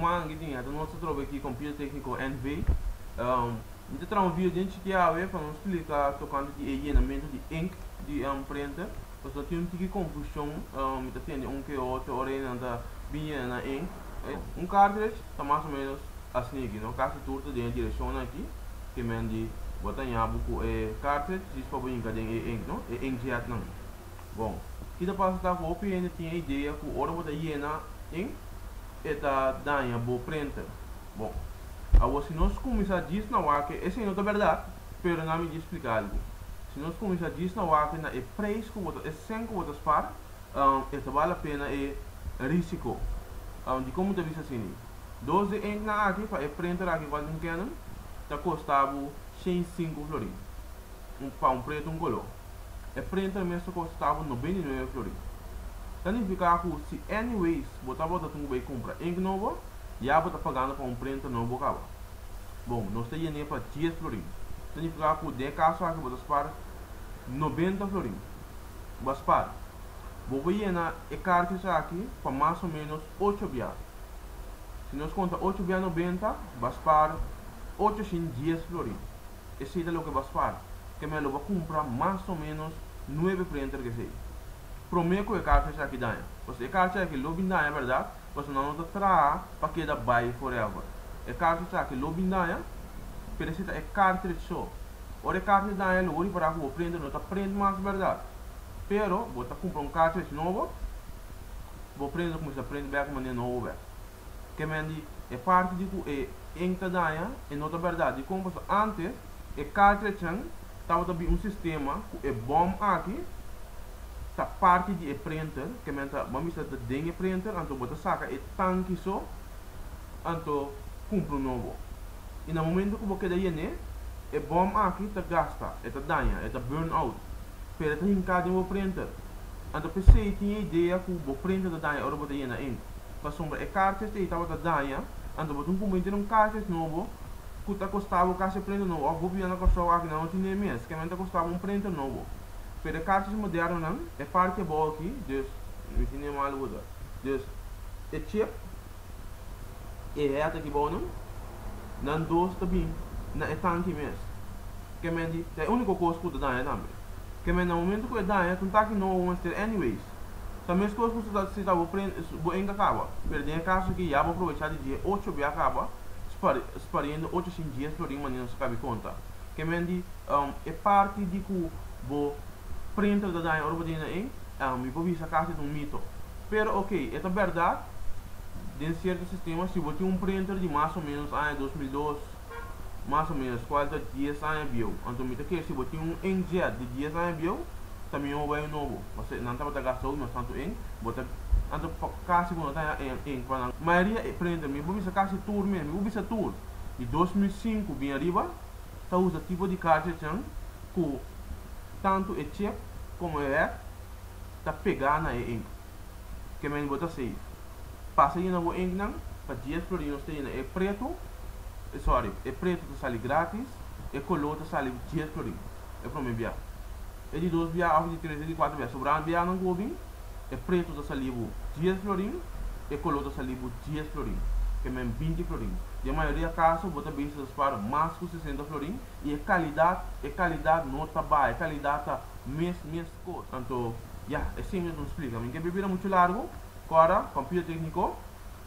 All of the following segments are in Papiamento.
ruman aki tin ata nos ta trobe aki Computer Tecnico NV. Mi ta traha un video den chiki awe pa nos splika tokante di e yenamentu di ink di printer. Pasobra tin un tiki konfushon, mi ta tende un ke otro ora e nan ta bin yena nan ink. Un cartridge ta mas o menos asina aki, no? Kasi tur ta den e direkshonnan aki ke men di bo ta ña bo ku e cartridge djis pa bo hinka den e ink, no? E inkjetnan. Bon, ki ta pasa ta ku hopi hende tin e idea ku ora bo ta yena ink e ta daña bo printer. Bon, awor si nos kuminsá djis na wak esei no ta bèrdat, pero na mi djis splika algu. Si nos kuminsá djis na wak na e preis ku bo ta, e sèn ku bo ta spar, e ta bal la pena e risiko. Dikon mi ta bisa asini? Dos di inknan aki pa e printer aki kual tin Canon ta kosta bo 105 florin, un pa un pretu un koló. E printer mes ta kosta bo 99 florin. Ta nifiká ku si anyways bo tabata tin ku bai kumpra ink nobo, ya bo ta pagando pa un printer nobo kaba. Bon, nos ta yen'é pa 10 florin. Ta nifiká ku den e kaso aki bo ta spar 90 florin. Bo a spar. Bo por yena e cartridge aki pa mas o menos ocho bia. Si nos konta ocho bia 90, bo a spar 810 florin. Esei ta loke bo a spar. Kemey lo bo a kumpra mas o menos nuebe printer ku esei. Promé ku e cartridge aki daña. Pasobra e cartridge aki lo bin daña bèrdat, pasobra nan no ta traha pa keda bai forever. E cartridge aki lo bin daña, pero esei ta e cartridge so. Ora e cartridge daña lo bo ripará ku bo printer no ta print mas bèrdat. Pero bo ta kumpra un cartridge nobo, bo printer ta kuminsá print bèk manera nobo bèk. Kemen di e parti di ku e ink ta daña e no ta bèrdat. Dikon? Pasobra antes e cartridgenan tabata bin un sistema ku e bòm aki ta parti di e printer, kemen ta bo a mester ta den e printer anto bo ta saka e tanki so anto kumpra un nobo. I na momento ku bo keda yen'é, e bòm aki ta gasta, e ta daña, e ta burn out, pero e ta hinká den bo printer. Anto p'esei tin e idea ku bo printer ta daña ora bo ta yena ink. Pasobra e cartridge ei tabata daña, anto bo tin ku mete un cartridge nobo ku ta kosta bo kasi e printer nobo. Òf bo bia na Kòrsou aki nan no tin e mes, kemen ta kosta bo un printer nobo. Pero e cartridge modernonan, e parti abou aki, dus, mi tin e mal usa, dus e chip, e head aki bou nan, nan dos ta bin na e tanki mes. Kemen di ta e úniko kos ku ta daña tambe. Kemen na momento ku e daña, ta un taki nobo mester anyways. Ta meskos ku si ta bo prende, bo enka kaba. Pero den e kaso aki ya bo probechá di dje ocho bia kaba, spar, spariendo 810 florin manera nos a kabi konta. Kemen di e parti di ku bo printer ta daña ora bo tene na en, mi por bisa kasi ta un mito. Pero ok, e ta bèrdat den sierto sistema si bo tin un printer di mas o ménos aña 2002, mas o ménos, kual ta 10 aña bieu. Anto mi ta kere si bo tin un inkjet di 10 aña bieu, ta mihó bo bai un nobo. Pasobra nan tabata gasta hopi mas tantu ink, bo ta anto kasi bo no ta haña ink pa nan. Mayoria e printer, mi por bisa kasi tur mes, mi por bisa tur, di 2005 bin ariba ta usa tipo di cartridgenan ku tantu e chip komo e head ta pegá na e ink. Ke men bo ta safe. Pasa yena bo inknan pa 10 florin nos ta yena e pretu, sorry, e pretu ta sali gratis, e koló ta sali 10 florin e promé bia. E di dos bia òf e di tres, e di kuater bia, sobrá bianan ku bo bin, e pretu ta sali bo 10 florin, e koló ta sali bo 10 florin, ke men 20 florin. Den mayoria kaso bo ta bisa ta spar mas ku 60 florin i e kalidat, e kalidat no ta baha, e kalidat ta mes mes kos. Anto, ya, esei mi ta splika. Mi ke bira muchu largu. Kòrda, Computer Técnico,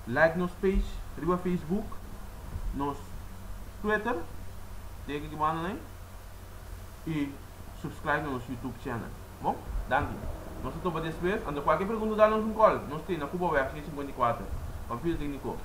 like nos page riba Facebook, nos Twitter, teken ki banda nan, i subscribe na nos YouTube channel. Bon? Danki. Nos ta topa despues. Anto kualke pregunta dal nos un call. Nos tin na Cubaweg 654. Computer Técnico.